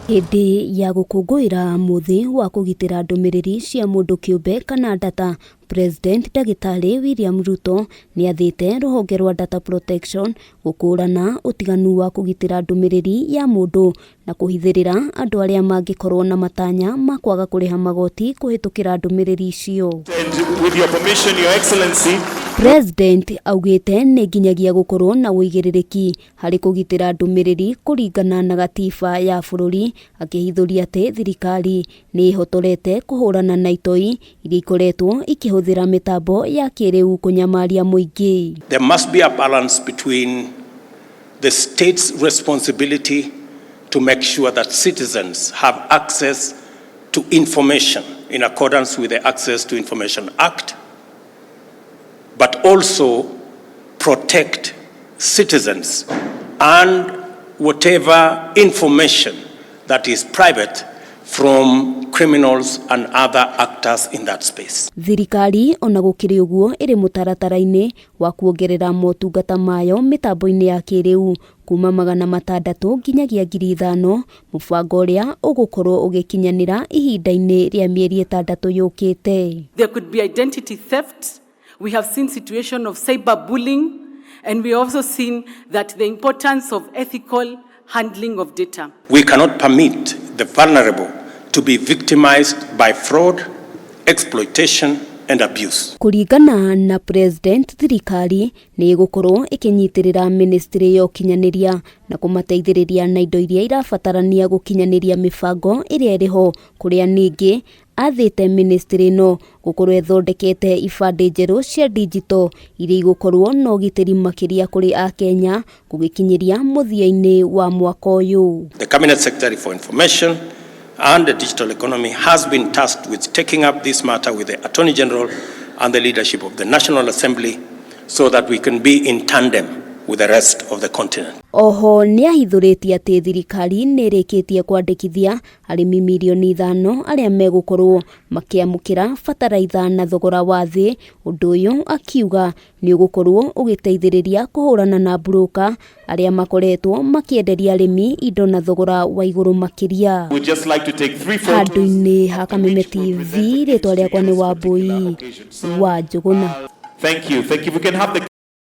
Hĩndĩ ya gũkũngũĩra mũthĩ wa kũgitĩra ndũmĩrĩri cia mũndũ kĩũmbe kana data, President Ndagĩtarĩ William Ruto nĩathĩte rũhonge rwa Data Protection gũkũrana ũtiganu wa kũgitĩra ndũmĩrĩri ya mũndũ na kũhithĩrĩra andũ arĩa mangĩkorwo na matanya ma kwaga kũrĩha magoti kũhĩtũkĩra ndũmĩrĩri icio. And with your permission, Your Excellency, President augĩte nĩ nginyagia gũkorwo na ũigĩrĩrĩki harĩ kũgitĩra ndũmĩrĩri kũringana na gatiba ya bũrũri, akĩhithũria atĩ thirikari nĩ ĩhotorete kũhũrana na itoi iria ikoretwo ikĩhũthĩra mĩtambo ya kĩrĩu kũnyamaria mũingĩ. There must be a balance between the state's responsibility to make sure that citizens have access to information in accordance with the Access to Information Act, but also protect citizens and whatever information that is private from criminals and other actors in that space. Thirikari ona gũkĩrĩ ũguo ĩrĩ mũtaratara-inĩ wa kuongerera motungata mayo mĩtambo-inĩ ya kĩrĩu kuma 600 nginyagia 5000, mũbango ũrĩa ũgũkorwo ũgĩkinyanĩra ihinda-inĩ rĩa mĩeri 6 yũkĩte. There could be identity theft. We have seen situation of cyberbullying, and we also seen that the importance of ethical handling of data. We cannot permit the vulnerable to be victimized by fraud, exploitation, and abuse. Kũringana na President, thirikari nĩ ĩgũkorwo ĩkĩnyitĩrĩra ministry ya ũkinyanĩria na kũmateithĩrĩria na indo iria irabatarania gũkinyanĩria mĩbango ĩrĩa ĩrĩho, kũrĩa ningĩ athĩte ministry ĩno gũkorwo ĩthondekete ibandĩ njerũ cia digital iria igũkorwo na ũgitĩri makĩria kũrĩ akenya gũgĩkinyĩria mũthia-inĩ wa mwaka ũyũ. The Cabinet Secretary for Information and the Digital Economy has been tasked with taking up this matter with the Attorney General and the leadership of the National Assembly so that we can be in tandem with the rest of the continent. Oho nĩ ahithũrĩtie atĩ thirikari nĩ ĩrĩkĩtie kwandĩkithia arĩmi mirioni 5 arĩa megũkorwo makĩamũkĩra bataraitha na thogora wa thĩ. Ũndũ ũyũ akiuga nĩ ũgũkorwo ũgĩteithĩrĩria kũhũrana na broker arĩa makoretwo makĩenderia arĩmi indo na thogora wa igũrũ makĩria. We'd just like to take three photos. Handũ-inĩ ha Kameme TV, rĩtwa rĩakwa nĩ Wambui wa Njũgũna. Thank you. Thank you. We can have the